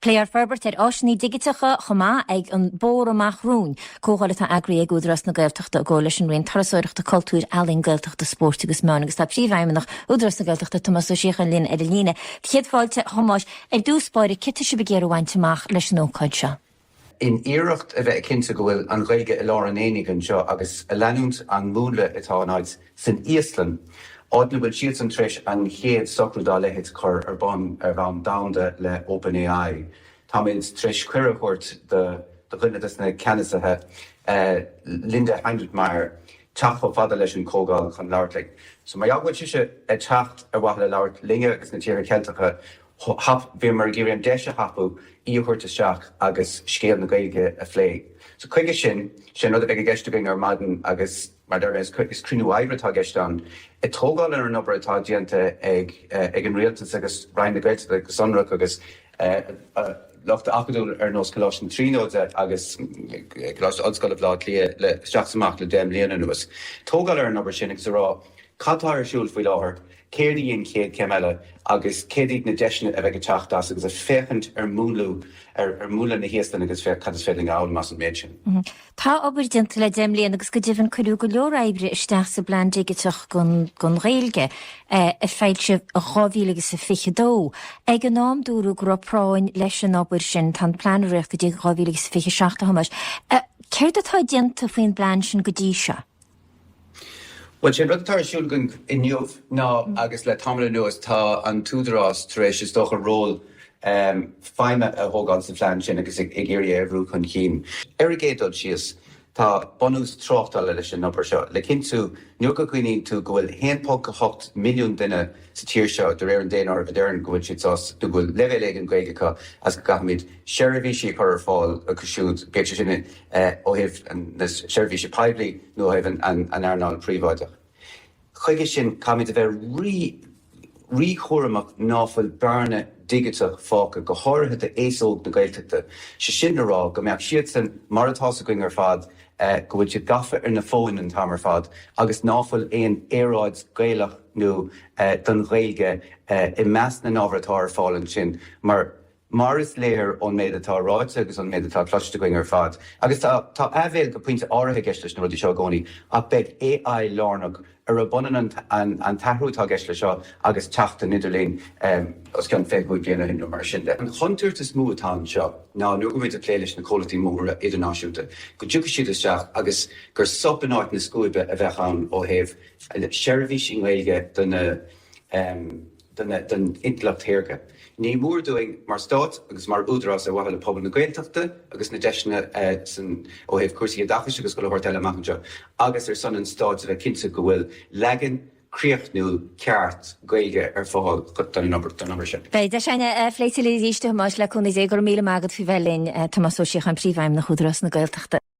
Pléifear forbairt ar áiseanna digiteacha chomh maith ag an bhfóram amach romhainn, comhdháil atá eagraithe ag Údarás na Gaeltachta i gcomhar leis an Roinn Turasóireachta, Cultúir, Ealaíon, Gaeltachta, Spóirt agus Meán agus tá Príomhfheidhmeannach Údarás na Gaeltachta, Tomás Ó Síocháin linn ar an líne. Céad fáilte, a Thomáis. Ar dtús báire, céard tá sibh ag iarraidh a bhaint amach leis an ócáid seo? In iarracht a bheith cinnte go bhfuil an Ghaeilge i lár an aonaigh anseo agus a leanúint an múnla atá in áit san Íoslainn, áit ina bhfuil siadsan tar éis an chéad socrú dá leithéid a chur ar bun ar bhonn domhanda le OpenAI, táimid tar éis cuireadh a thabhairt do dhuine de na ceannasaithe, Linda Heinrichmeyer, teacht chomh fada leis an chomhdháil chun labhairt linn. So mar gheall go bhfuil sise ag teacht ar mhaithe le labhairt linne agus na tíortha Ceilteacha, Bhíomar ag iarraidh an deis a thapú í a thabhairt isteach agus scéal na Gaeilge a phlé. So chuige sin, sé an rud a bheidh i gceist againn ar maidin agus mar a deir mé is cruinniú oibre atá i gceist ann, ag tógáil ar an obair atá déanta ag ag an Rialtas agus Roinn na Gaeltachta go sonrach agus lucht acadúil ar nós Coláiste na Tríonóide agus Coláiste Ollscoile Bhaile Átha Cliath le isteach is amach le 10 mbliana anuas. Tógáil ar an obair sin agus a rá cad tá ar siúl faoi láthair, Céard í an chéad chéim eile agus céard iad na deiseanna a bheidh ag teacht as agus ag féachaint ar mhúnlú, ar mhúnla na hÍoslainne agus féach cad is féidir linn a fhoghlaim as an méid sin. Tá obair déanta le 10 mbliana agus go deimhin cuireadh go leor oibre isteach sa bPlean Digiteach don Ghaeilge a foilsíodh i 2022. Ag an am dúradh go raibh práinn leis an obair sin. Tá an plean i riocht go dtí 2027 a Thomáis. Céard atá déanta faoin bplean sin go dtí seo? Bhuel, sé an rud atá ar siúl againn inniu ná, agus le tamall anuas, tá an tÚdarás tar éis, is dócha, ról feidhme a thógáil sa phlean sin agus ag iarraidh é a bhrú chun cinn. Ar an gcéad dul síos, tá bunús tráchtála leis an obair seo, le cinntiú, nuair go gcuimhníonn tú go bhfuil 1.8 milliún duine sa tír seo, de réir an daonáirimh, a deireann go bhfuil siad sásta, nó go bhfuil leibhéal éigin Gaeilge acu, agus go gcaithfimid seirbhísí a chur ar fáil acu siúd, bíodh sé sin ó thaobh na seirbhíse poiblí nó ó thaobh an earnáil phríobháideach. Chuige sin, caithfimid a bheith rí-chúramach ná fuil bearna dhigiteach fágtha, go háirithe d'aos óg na Gaeltachta, sé sin le rá go mbeadh siadsan, mar atá's againn ar fad, go bhfuil siad gafa ar na fóin an t-am ar fad agus ná fuil aon aeráid Gaelach nó don Ghaeilge i measc na n-ábhar atá ar fáil ansin mar Mar is léir ón méid atá ráite agus ón méid atá cloiste againn ar fad, agus tá tá áibhéil go pointe áirithe i gceist leis na rudaí seo i gcónaí, ach beidh AI lárnach, arb ionann an an t-athrú atá i gceist leis seo agus teacht an idirlín os cionn 25 bliain ó shin nó mar sin de. An chontúirt is mó atá anseo ná nuair go bhfuil muid ag plé leis na comhlachtaí móra idirnáisiúnta, go dtiocfaidh siad isteach agus gur sop in áit na scuaibe a bheadh ann ó thaobh seirbhísí i nGaeilge do na don intleacht shaorga. Ní mór dúinn, mar Stát agus mar Údarás ar mhaithe le pobal na Gaeltachta agus na deiseanna san ó thaobh cúrsaí oideachais agus chuile shórt eile amach anseo, agus ar son an Stáit a bheith cinnte go bhfuil leagan críochnúil ceart Gaeilge ar fáil don obair sin. Beidh deis againn é a phlé tuilleadh arís, a Thomáis, le cúnamh Dé. Go raibh míle maith agat faoi bheith linn. Tomás Ó Síocháin, Príomhfheidhmeannach Údarás na Gaeltachta.